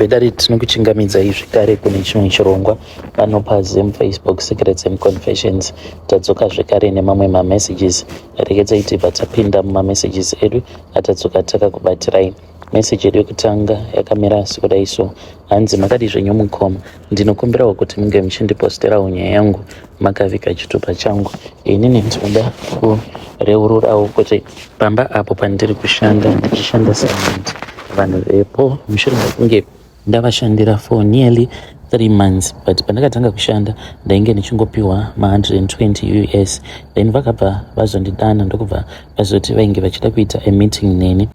Vedare, tinokuchingamidzai zvekare kune chimwe chirongwa pano paZim Facebook Secrets and Confessions. Tadzoka zvekare nemamwe mamessages. Regedzai tibva tapinda mumamessages edu atadzoka takakubatirai. Meseji yedu yekutanga yakamira sekudai so: hanzi, "Makadi zvenyu mukoma? Ndinokumbirawo kuti munge muchindiposterawo nyaya yangu makaviga chitupa changu. Inini ndinoda kureururawo kuti pamba apo pandiri kushanda, ndichishanda samaid, vanhu vepo, mushure mekunge ndavashandira for nearly 3 months, but pandakatanga kushanda ndainge ndichingopiwa ma120 US. Then vakabva vazondidana, ndokubva vazoti vainge vachida kuita a meeting neni.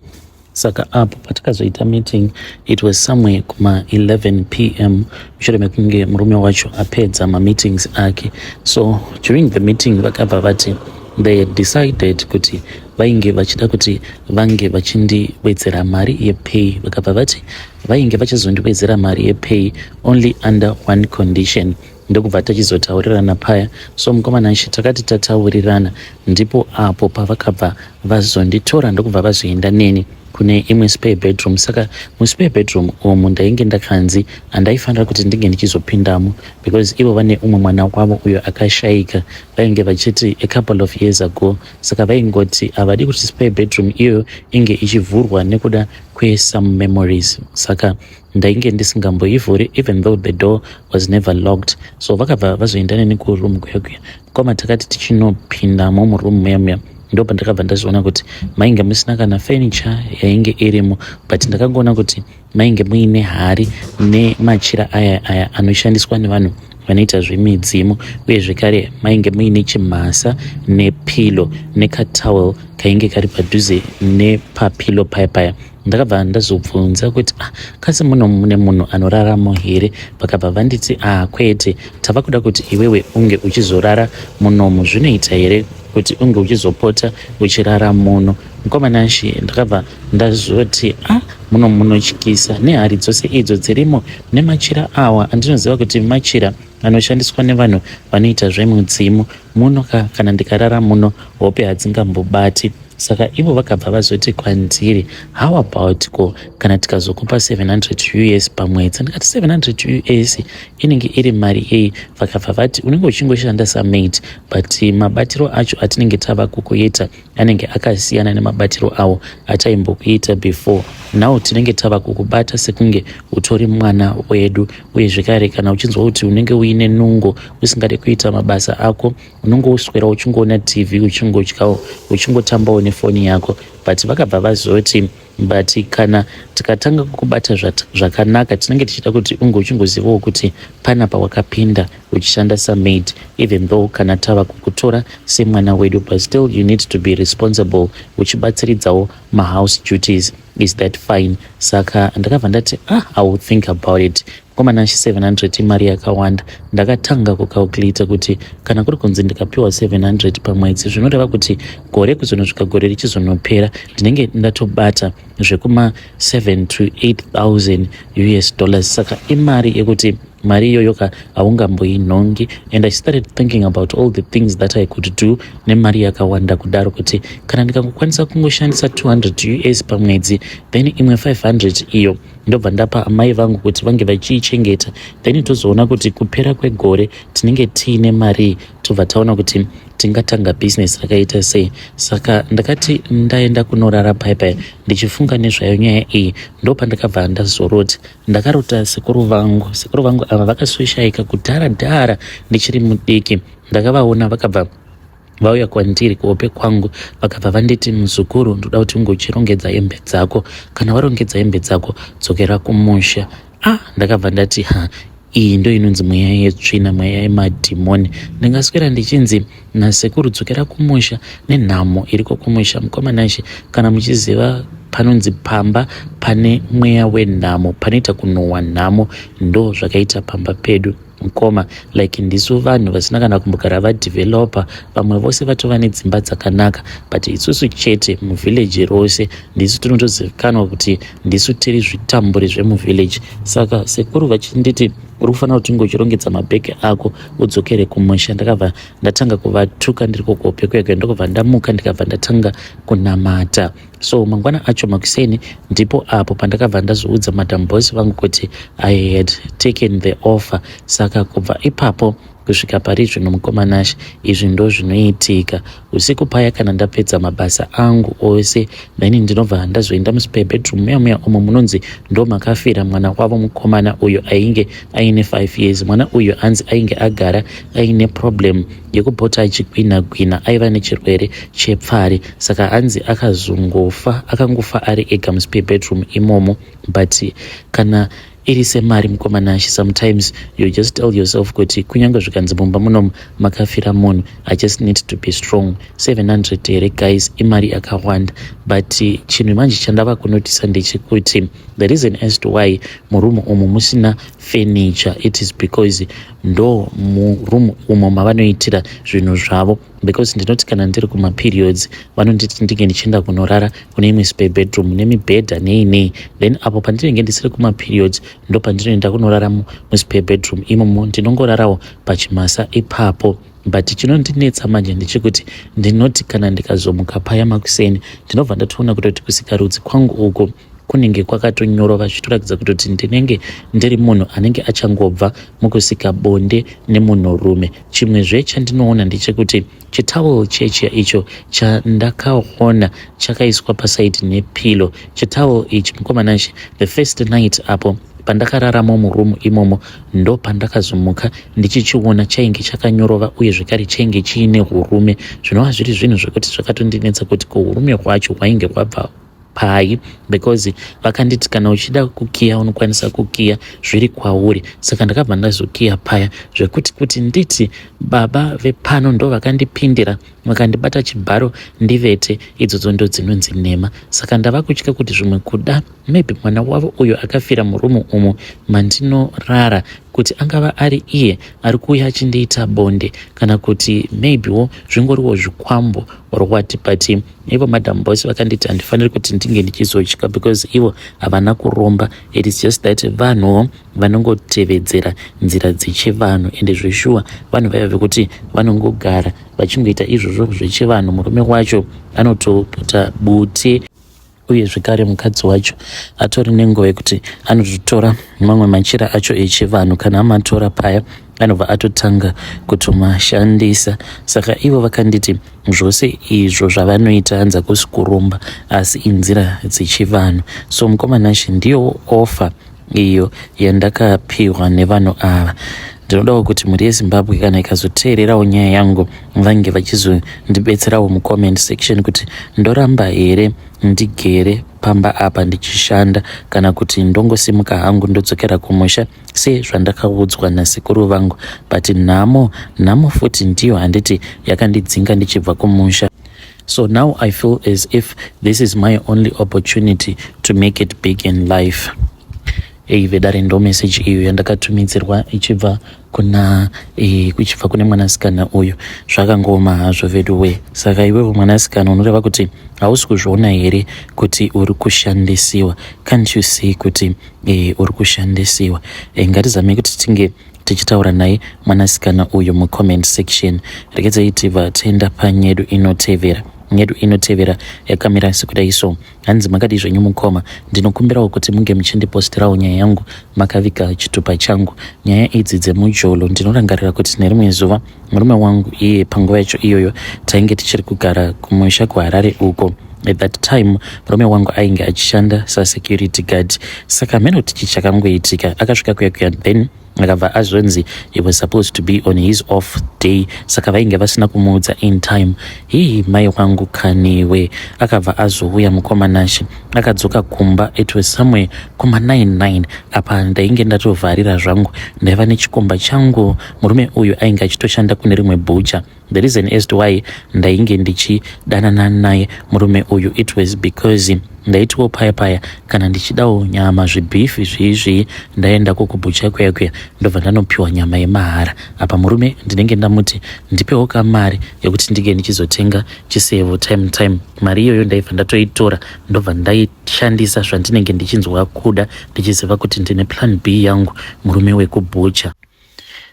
Saka apo patakazoita meeting, it was somewhere kuma11 p.m., mushure mekunge murume wacho apedza mameetings ake. So during the meeting vakabva vati they had decided kuti vainge vachida kuti vange vachindiwedzera mari yepay. Vakabva vati vainge vachizondiwedzera mari yepay only under one condition. Ndokubva tachizotaurirana paya. So mukomana, takati tataurirana, ndipo apo pavakabva vazonditora, ndokubva vazoenda neni kune imwe spare bedroom. Saka muspare bedroom umu ndainge ndakanzi handaifanira kuti ndinge ndichizopindamo, because ivo vane umwe mwana wavo uyo akashayika, vainge vachiti a couple of years ago. Saka vaingoti havadi kuti spare bedroom iyoyo inge ichivhurwa nekuda kwesome memories. Saka ndainge ndisingamboivhuri, even though the door was never locked. So vakabva vazoenda neni kuroom kuya kuya kwama. Takati tichinopindamo muroom muya muya, ndo pandakabva ndazviona kuti mainge musina kana furniture yainge irimo, but ndakangoona kuti mainge muine hari nemachira aya aya anoshandiswa nevanhu vanoita zvemidzimu, uye zvekare mainge muine chimhasa nepillow nekatowel kainge kari padhuze nepapillow paya paya. Ndakabva ndazobvunza kuti, "Ah, kasi muno mune munhu anoraramo here?" Vakabva vanditi, "Ah, kwete, tava kuda kuti iwewe unge uchizorara munomu. Zvinoita here kuti unge uchizopota uchirara muno?" Mukomanashi, ndakabva ndazoti, "Ah, muno munotyisa, nehari dzose idzo dzirimo nemachira awa andinoziva kuti machira anoshandiswa nevanhu vanoita zvemudzimu. Muno kana ndikarara muno, hope hadzingambobati." Saka ivo vakabva vazoti kwandiri, "How about ko kana tikazokupa 700 US pamwedzi?" Ndikati, "700 US inenge iri mari yei?" Vakabva vati, "Unenge uchingoshanda samaid, but mabatiro acho atinenge tava kukuita anenge akasiyana nemabatiro awo ataimbokuita before. Now tinenge tava kukubata sekunge utori mwana wedu. Uye zvekare kana uchinzwa kuti unenge uine nungo, usingade kuita mabasa ako, unongoswera uchingoona TV, uchingodyawo, uchingotambawo nefoni yako." But vakabva vazoti, "But kana tikatanga kukubata zvakanaka, tinenge tichida kuti unge uchingozivawo kuti panapa wakapinda uchishanda samaid. Even though kana tava kukutora semwana wedu, but still you need to be responsible, uchibatsiridzawo mahouse duties. Is that fine?" Saka ndakabva ndati, "Ah, I will think about it." Komanashi, 700 imari yakawanda. Ndakatanga kucalculata kuti kana kuri kunzi ndikapiwa 700 pamwedzi, zvinoreva kuti gore kuzonosvika gore richizonopera, ndinenge ndatobata zvekuma 7 to 8000 US dollars. Saka imari yekuti mari iyoyo ka haungamboinhongi. And I started thinking about all the things that I could do nemari yakawanda kudaro, kuti kana ndikangokwanisa kungoshandisa 200 US pamwedzi, then imwe 500 iyo ndobva ndapa amai vangu kuti vange vachiichengeta, then tozoona kuti kupera kwegore tinenge tiine mari, tobva taona kuti tingatanga bhizinesi rakaita sei. Saka ndakati ndaenda kunorara paipai ndichifunga nezvayo nyaya iyi, ndopandakabva ndazorota. Ndakarota sekuru vangu. Sekuru vangu ava vakasoshayika kudhara dhara ndichiri mudiki. Ndakavaona vakabva vauya kwandiri kuhope kwangu, vakabva vanditi, "Muzukuru, ndoda kuti unge uchirongedza hembe dzako. Kana warongedza hembe dzako, dzokera kumusha." Ah, ndakabva ndati, "Ha, iyi ndo inonzi mweya yetsvina, mweya yemadhimoni. Ndingaswera ndichinzi nasekuru dzokera kumusha nenhamo iriko kumusha?" Mukomanashe, kana muchiziva panonzi pamba pane mweya wenhamo, panoita kunhuhwa nhamo, ndo zvakaita pamba pedu, mukoma. Like ndisu vanhu vasina kana kumbogara vadevelopa. Vamwe vose vatova nedzimba dzakanaka, but isusu chete muvillage rose ndisu tinotozivikanwa kuti ndisu tiri zvitamburi zvemuvillage. Saka sekuru vachinditi Uri kufanira kuti unge uchirongedza mabhegi ako udzokere kumusha. Ndakabva ndatanga kuvatuka ndiri kuhope kuya, ndokubva ndamuka, ndikabva ndatanga kunamata. So mangwana acho makuseni ndipo apo pandakabva ndazoudza Madam Boss vangu kuti I had taken the offer. Saka kubva ipapo kusvika pari zvino, mukoma Nashe, izvi ndo zvinoitika. Usiku paya kana ndapedza mabasa angu ose, then ndinobva ndazoenda muspare bedroom muya muya umo munonzi ndo makafira mwana wavo mukomana uyo ainge aine 5 years. Mwana uyu anzi ainge agara aine problem yekupota achigwina gwina, aiva nechirwere chepfari. Saka hanzi akazongofa, akangofa ari ega muspare bedroom imomo. But kana iri semari, mukoma Nashe, sometimes you just tell yourself kuti kunyange zvikanzi mumba munomu makafira munhu, I just need to be strong. 700 here, guys? Imari yakawanda. But chinhu manje chandava kunotisa ndechekuti the reason as to why murumu umu musina furniture, it is because ndo murumu umo mavanoitira zvinhu zvavo, because ndinoti kana ndiri kumaperiods, vanonditi ndinge ndichienda kunorara kune imwe spare bedroom nemibhedha nei nei. Then apo pandinenge ndisiri kumaperiods, ndo pandinoenda kunorara muspare bedroom imomo. Ndinongorarawo pachimasa ipapo. But chinondinetsa manje ndechekuti ndinoti kana ndikazomuka paya makuseni, ndinobva ndatoona kutoti kusikarudzi kwangu uko kunenge kwakatonyorova, zvichitoratidza kutoti ndinenge ndiri munhu anenge achangobva mukusika bonde nemunhurume. Chimwezve chandinoona ndechekuti chitowel chechiya icho chandakaona chakaiswa pasaidi nepillow, chitowel ichi, mukoma Nashe, the first night apo pandakararamo murumu imomo, ndo pandakazomuka ndichichiona chainge chakanyorova, uye zvekare chainge chiine urume, zvinova zviri zvinhu zvekuti zvakatondinetsa kuti kuurume hwacho hwainge hwabva pai, because vakanditi kana uchida kukiya unokwanisa kukiya, zviri kwauri. Saka ndakabva ndazokiya paya, zvekuti kuti nditi baba vepano ndo vakandipindira vakandibata chibharo ndivete, idzodzo ndo dzinonzi nhema. Saka ndava kutya kuti zvimwe kuda maybe mwana wavo uyo akafira murumu umo mandinorara, kuti angava ari iye ari kuuya achindiita bonde, kana kuti maybewo zvingoriwo zvikwambo or what. But ivo Madam Boss vakanditi handifaniri kuti ndinge ndichizotya because ivo havana kuromba. It is just that vanhuwo vanongotevedzera nzira dzechivanhu. Ende zveshuwa vanhu vaiva vekuti vanongogara vachingoita izvozvo zvechivanhu. Murume wacho anotopota bute, uye zvekare mukadzi wacho atori nenguva yekuti anototora mamwe machira acho echivanhu. Kana amatora paya, anobva atotanga kutomashandisa. Saka ivo vakanditi zvose izvo zvavanoita hanzi hakusi kuromba, asi inzira dzechivanhu. So mukoma Nashe, ndiyo offer iyo yandakapiwa nevanhu ava. Ndinodawo kuti mhuri yeZimbabwe kana ikazoteererawo nyaya yangu, vange vachizondibetserawo mucomment section kuti ndoramba here ndigere pamba apa ndichishanda, kana kuti ndongosimuka hangu ndodzokera kumusha sezvandakaudzwa nasekuru vangu. But nhamo, nhamo futi ndiyo handiti yakandidzinga ndichibva kumusha. So now I feel as if this is my only opportunity to make it big in life. Ei vedare, ndo message iyo yandakatumidzirwa ichibva kuna ichibva kune mwanasikana uyu. Zvakangoma hazvo veduwe. Saka iwewo mwanasikana, unoreva kuti hausi kuzviona here kuti uri kushandisiwa? Can't you see kuti uri kushandisiwa? Ngatizamei kuti tinge tichitaura naye mwanasikana uyu mucomment section. Regedzai tibva taenda panyedu inotevera. Nyedu inotevera yakamira sekudai so. Hanzi, "Makadii zvenyu mukoma? Ndinokumbirawo kuti munge muchindipostirawo nyaya yangu makaviga chitupa changu. Nyaya idzi dzemujolo, ndinorangarira kuti nerimwe zuva murume wangu iye, panguva yacho iyoyo tainge tichiri kugara kumusha kuHarare uko. At that time murume wangu ainge achishanda sasecurity guard. Saka mheno kuti chakangoitika, akasvika kuya kuya, then akabva azonzi he was supposed to be on his off day. Saka vainge vasina kumuudza in time. Hii, mai wangu kaniwe, akabva azouya, mukoma Nashe. Akadzoka kumba, it was somewhere kuma 99. Apa ndainge ndatovharira zvangu, ndaiva nechikomba changu. Murume uyu ainge achitoshanda kune rimwe bhucha. The reason as to why ndainge ndichidanana naye murume uyu, it was because Ndaitiwo paya paya kana ndichidawo nyama zvibhifi zvii zvii ndaendako kubhucha kuya kuya ndobva ndanopiwa nyama yemahara. Apa murume ndinenge ndamuti ndipewo kamari yekuti ndinge ndichizotenga chisevo time time. Mari iyoyo ndaibva ndatoitora ndobva ndaishandisa zvandinenge ndichinzwa kuda ndichiziva kuti ndine plan B yangu murume wekubhucha.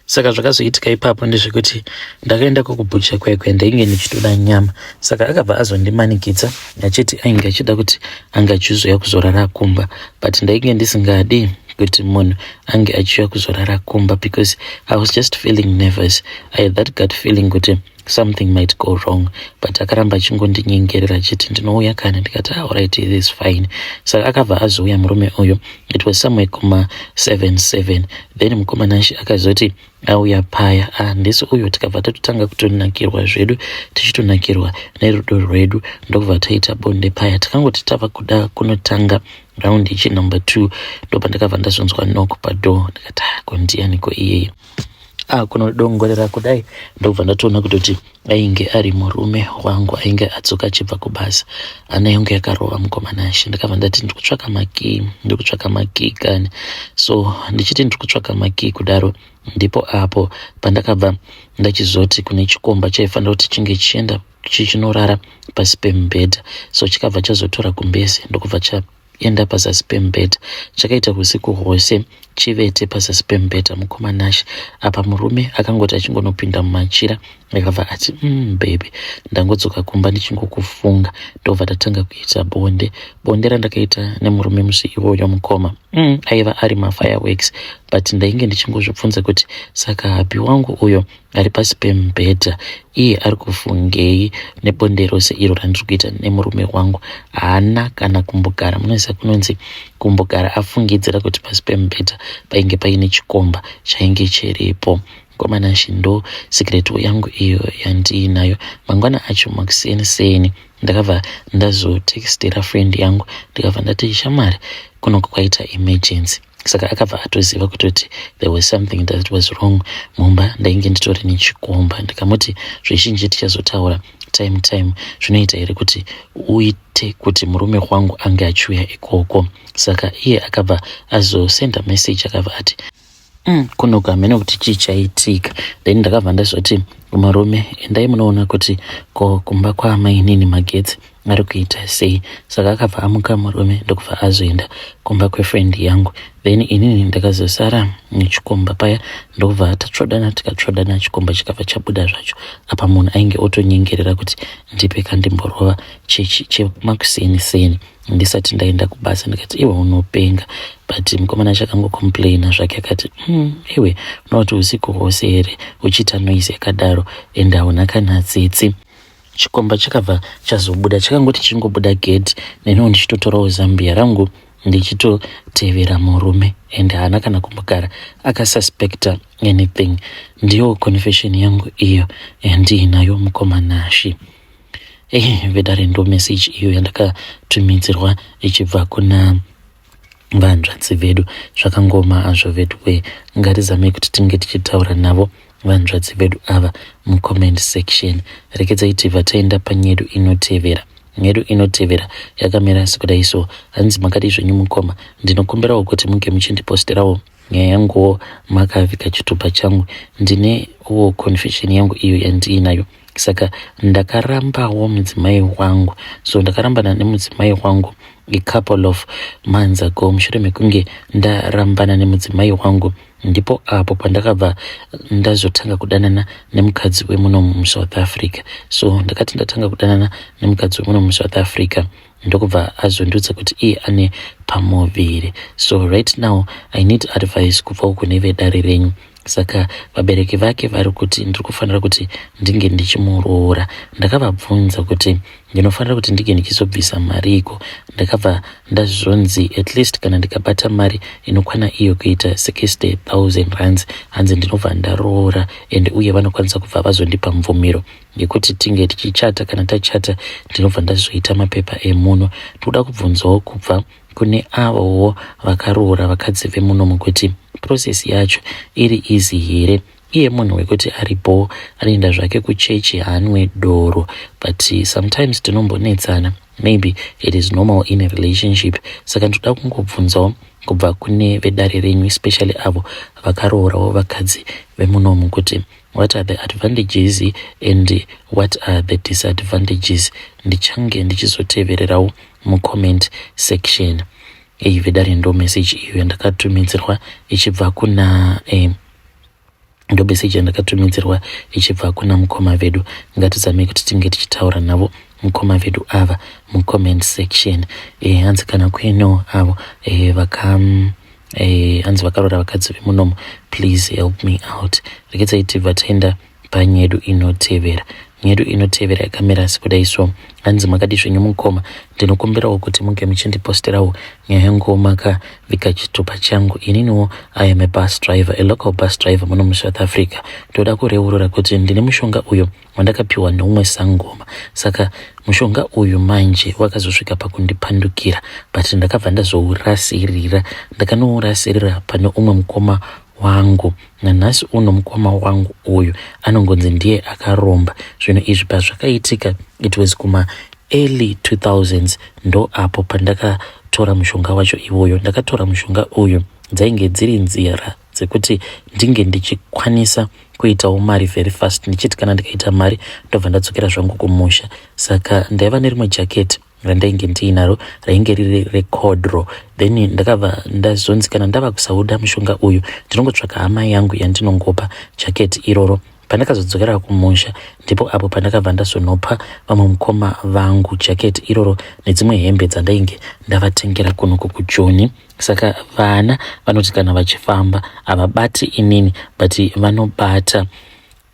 Saka zvakazoitika ipapo ndezvekuti ndakaenda kukubhucha kuya kuya ndainge ndichitoda nyama saka akabva azondimanikidza achiti ainge achida kuti ange achizouya kuzorara kumba but ndainge ndisingadi kuti munhu ange achiuya kuzorara kumba because I was just feeling nervous. I had that gut feeling kuti something might go wrong but akaramba achingondinyengerera achiti ndinouya kani ndikati ah, alright it is fine. Saka akabva azouya murume uyu, it was somewhere kuma 7 7. Then mukomanashi akazoti auya paya, ah, ndisi uyo, tikabva tatotanga kutonakirwa zvedu, tichitonakirwa nerudo rwedu, ndokubva taita bonde paya. Takangoti tava kuda kunotanga round ichi number 2, ndopandakabva ndazonzwa knock padoor. Ndikati, ah, ko ndianiko iyeye? Ah, kunodongorera kudai ndobva ndatoona kutoti ainge ari murume wangu ainge adzoka achibva kubasa. Hana yangu yakarova, mukomanashi. Ndakabva ndati ndiri kutsvaka makii, ndiri kutsvaka makii kani. So ndichiti ndiri kutsvaka makii kudaro, ndipo apo pandakabva ndachizoti kune chikomba chaifanira kuti chinge chichienda chichinorara pasi pemubhedha. So chikabva chazotora gumbezi ndokubva chaenda pazasi pemubhedha. Chakaita usiku hwose chivete pazasi pemubhedha, mukomanashi. Apa murume akangoti achingonopinda mumachira akabva ati, baby, ndangodzoka kumba ndichingokufunga." Ndobva ndatanga kuita bonde. Bonde randakaita nemurume musi iwoyo, mukoma, aiva ari mafireworks. But ndainge ndichingozvibvunza kuti saka hubby wangu uyo ari pasi pemubhedha iye ari kufungei nebonde rose iro randiri kuita nemurume wangu? Haana kana kumbogara, munoziva kunonzi kumbogara afungidzira kuti pasi pemubhedha painge paine chikomba chainge chiripo. Mukomanashi, ndo secret yangu iyo yandiinayo. Mangwana acho makuseni seni ndakabva ndazotextera friend yangu, ndikabva ndati, "Shamwari, kunoko kwaita emergency." Saka akabva atoziva kutoti there was something that was wrong mumba, ndainge nditori nechikomba. Ndikamuti zvizhinji tichazotaura time time, zvinoita here kuti uite kuti murume wangu ange achiuya ikoko? Saka iye akabva azosenda message, akabva ati, kunoku hamene kuti chii chaitika." Then ndakabva ndazoti murume, "Endai munoona kuti ko kumba kwaamainini magetsi ari kuita sei." Saka akabva amuka murume, ndokubva azoenda kumba kwefriend yangu. Then inini ndakazosara nechikomba paya, ndokubva tatsvodana, tikatsvodana, chikomba chikabva chabuda zvacho. Apa munhu ainge otonyengerera kuti ndipe kandimborova chemakuseni seni ndisati ndaenda kubasa. Ndikati, "Iwe unopenga." But mukomana chakangocomplaina zvake, akati, iwe unoti usiku hwose here uchiita noise yakadaro ende hauna kana tsitsi?" Chikomba chakabva chazobuda, chakangoti chingobuda gate, neniwo ndichitotorawo zambia rangu ndichitotevera murume, and haana kana kumbogara akasuspecta anything. Ndiyo confession yangu iyo yandiinayo, mukomanashi. Vedare, ndo message iyo yandakatumidzirwa ichibva kuna vanzvadzi vedu. Zvakangoma azvo vedu. Ngatizamei kuti tinge tichitaura navo vanzvadzi vedu ava mucomment section. Rekedzai tibva taenda panyedu inotevera. Nyedu inotevera yakamira sekudai so. Hanzi, "Makadi zvenyu mukoma? Ndinokumbirawo kuti munge muchindiposterawo nyaya yanguwo makavika chitupa changu. Ndinewo confession yangu iyo yandiinayo. Saka ndakarambawo mudzimai wangu, so ndakarambana nemudzimai wangu a couple of months ago. Mushure mekunge ndarambana nemudzimai wangu, ndipo apo pandakabva ndazotanga kudanana nemukadzi wemuno muSouth Africa. So ndakati ndatanga kudanana nemukadzi wemuno muSouth Africa, ndokubva azondiudza kuti iye ane pamuviri. So right now I need advice kubvawo kune vedare renyu. Saka vabereki vake vari kuti ndiri kufanira kuti ndinge ndichimuroora. Ndakavabvunza kuti ndinofanira kuti ndinge ndichizobvisa mariko. Ndakabva ndazonzi at least kana ndikabata mari inokwana iyo kuita 60 000 rands, hanzi ndinobva ndaroora, and uye vanokwanisa kubva vazondipa mvumiro yekuti tinge tichichata. Kana tachata, ndinobva ndazoita mapepa emuno. Ndikuda kubvunzawo kubva kune avowo vakaroora vakadzi vemunomu kuti process yacho iri easy here?" Iye munhu wekuti aripo anoenda zvake kuchechi, haanwe doro, but sometimes tinombonetsana. Maybe it is normal in a relationship. Saka ndoda kungobvunzawo kubva kune vedare renyu, especially avo vakaroorawo vakadzi vemunomu, kuti what are the advantages and what are the disadvantages? Ndichange ndichizotevererawo mucomment section. Iyi vedare ndo message iyo yandakatumidzirwa ichibva kuna ndo message yandakatumidzirwa ichibva kuna mukoma vedu. Ngatizamei kuti tinge tichitaura navo mukoma vedu ava mucomment section. Hanzi kana kuinewo avo vaka hanzi vakarora vakadzi vemunomo, please help me out. Rekedzai tibva taenda panyedu inotevera. Nyedu inotevera yakamira sekudai so. Hanzi, "Makadi zvenyu mukoma? Ndinokumbirawo kuti munge muchindiposterawo nyaya yanguwo makavika chitupa changu. Ininiwo I am a bus driver, a local bus driver muno muSouth Africa. Ndoda kureurura kuti ndine mushonga uyo wandakapiwa neumwe sangoma. Saka mushonga uyu manje wakazosvika pakundipandukira, but ndakabva ndazourasirira. Ndakanourasirira pane umwe mukoma wangu. Nanhasi uno mukoma wangu uyu anongonzi ndiye akaromba. Zvinhu izvi pazvakaitika, it was kuma early 2000s, ndo apo pandakatora mushonga wacho iwoyo. Ndakatora mushonga uyu, dzainge dziri nzira dzekuti ndinge ndichikwanisa kuitawo mari very fast, ndichiti kana ndikaita mari ndobva ndadzokera zvangu kumusha. Saka ndaiva nerimwe jaketi randainge ndiinaro, rainge riri rekodro. Then ndakabva ndazonzi kana ndava kusauda mushonga uyu, ndinongotsvaka hama yangu yandinongopa jaketi iroro. Pandakazodzokera kumusha, ndipo apo pandakabva ndazonopa vamwe mukoma vangu jaketi iroro nedzimwe hembe dzandainge ndavatengera kunoku kuJoni. Saka vana vanoti kana vachifamba havabati inini, but vanobata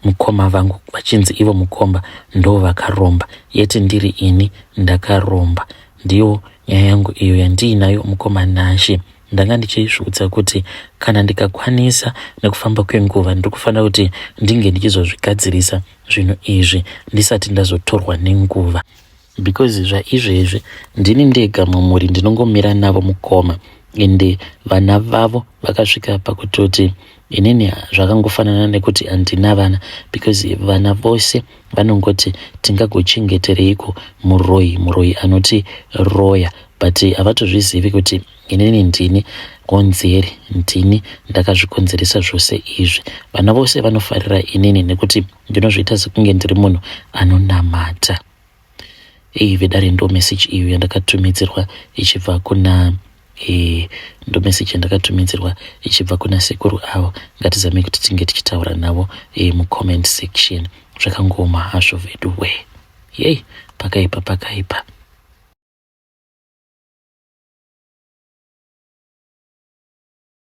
mukoma vangu, vachinzi ivo mukoma ndo vakaromba, yeti ndiri ini ndakaromba. Ndiyo nyaya yangu iyo yandiinayo, mukoma Nashe. Ndanga ndichizviudza kuti kana ndikakwanisa, nekufamba kwenguva ndiri kufanira kuti ndinge ndichizozvigadzirisa zvinhu izvi ndisati ndazotorwa nenguva, because zvaizvezvi ndini ndega mumhuri ndinongomira navo mukoma, ende vana vavo vakasvika pakutoti inini zvakangofanana nekuti handina vana, because vana vose vanongoti tingagochengetereiko muroi, muroi anoti roya, but havatozvizivi kuti inini ndini honzeri, ndini ndakazvikonzeresa zvose izvi. Vana vose vanofarira inini nekuti ndinozviita sekunge ndiri munhu anonamata." Iyi vedare ndo message iyo yandakatumidzirwa ichibva kuna ndo message yandakatumidzirwa ichibva kuna sekuru avo. Ngatizamei kuti tinge tichitaura navo mucomment section. Zvakangoma hazvo vedu we. Yei, pakaipa, pakaipa.